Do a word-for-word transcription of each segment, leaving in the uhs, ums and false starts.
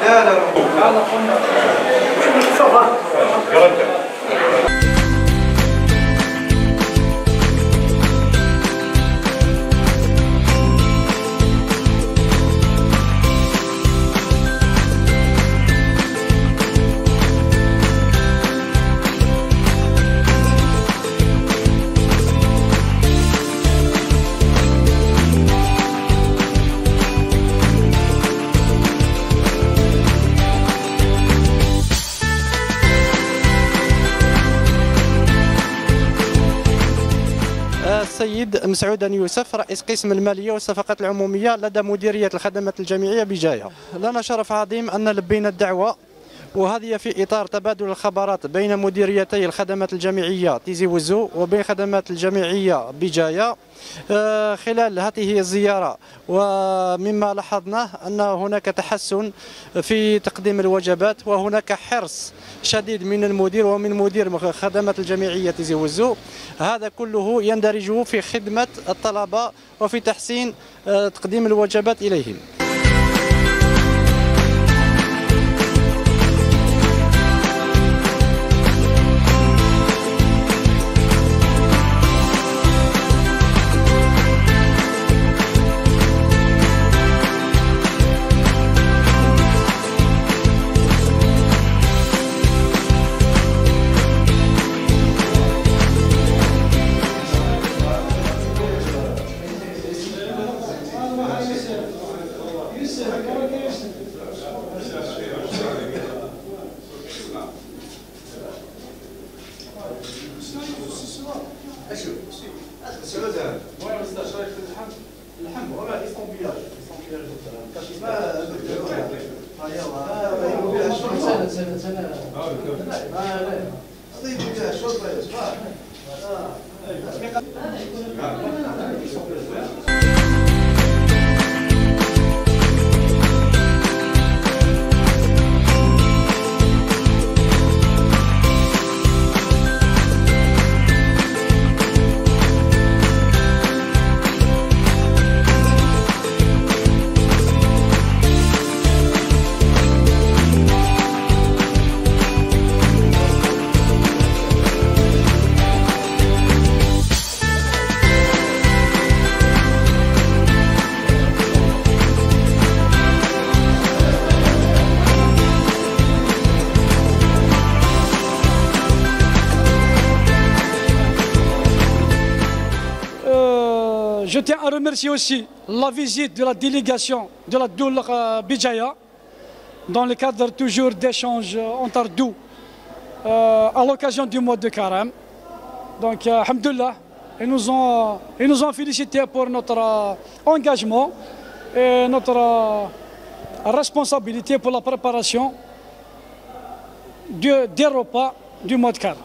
لا، لا. السيد مسعود يوسف، رئيس قسم المالية والصفقات العمومية لدى مديرية الخدمات الجامعية بجاية. لنا شرف عظيم أن لبينا الدعوة، وهذه في إطار تبادل الخبرات بين مديريتي الخدمات الجامعية تيزي وزو وبين خدمات الجامعية بجاية. آه، خلال هذه الزيارة، ومما لاحظناه أن هناك تحسن في تقديم الوجبات، وهناك حرص شديد من المدير ومن مدير مخ-، خدمات الجامعية تيزي وزو. هذا كله يندرج في خدمة الطلبة وفي تحسين، آه، تقديم الوجبات إليهم. Je tiens à remercier aussi la visite de la délégation de la Doula, euh, Béjaïa, dans le cadre toujours d'échanges, euh, entre deux, euh, à l'occasion du mois de Carême. Donc, euh, alhamdoulilah, ils nous ont, ils nous ont félicités pour notre, euh, engagement et notre, euh, responsabilité pour la préparation de, des repas du mois de Carême.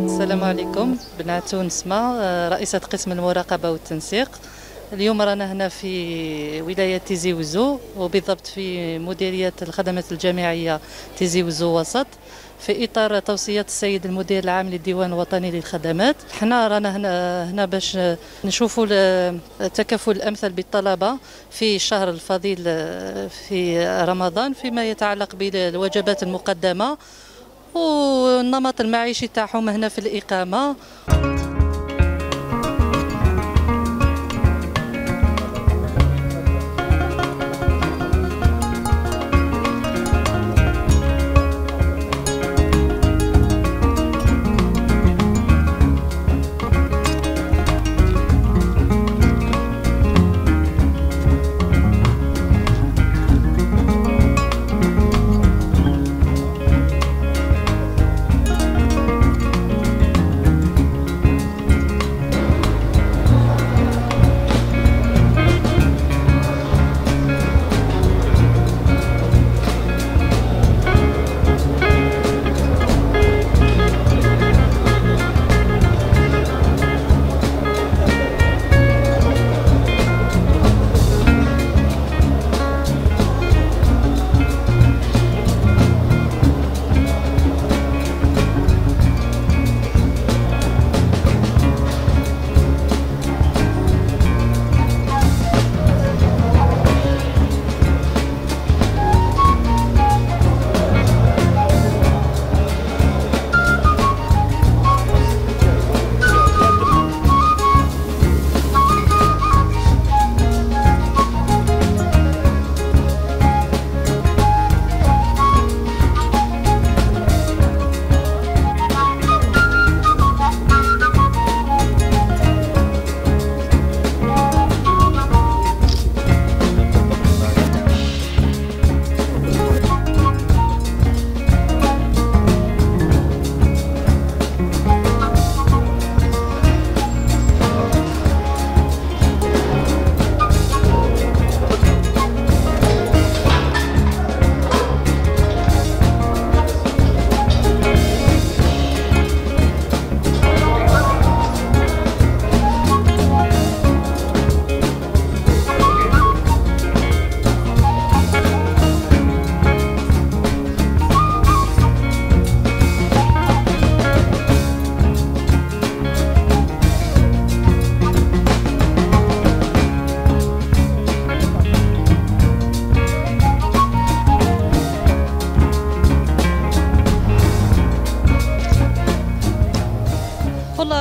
السلام عليكم، بنات نسمة، آه، رئيسة قسم المراقبة والتنسيق. اليوم رانا هنا في ولاية تيزي وزو، وبالضبط في مديرية الخدمات الجامعية تيزي وزو وسط، في إطار توصيات السيد المدير العام للديوان الوطني للخدمات. حنا رانا هنا، هنا باش نشوفوا ال-، التكافل الأمثل بالطلبة في الشهر الفضيل، آه، في رمضان، فيما يتعلق بالوجبات المقدمة والنمط المعيشي تاعهم هنا في الإقامة.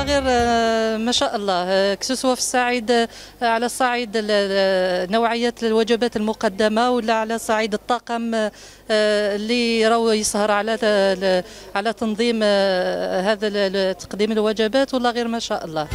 غير، آه، ما شاء الله، آه، كسوسوا في الصعيد، آه، على صعيد ال- ال- نوعية الوجبات المقدمة، ولا على صعيد الطاقم، آه، اللي راهو يسهر على ال- على تنظيم، آه، هذا ال- ال- تقديم الوجبات، ولا غير ما شاء الله.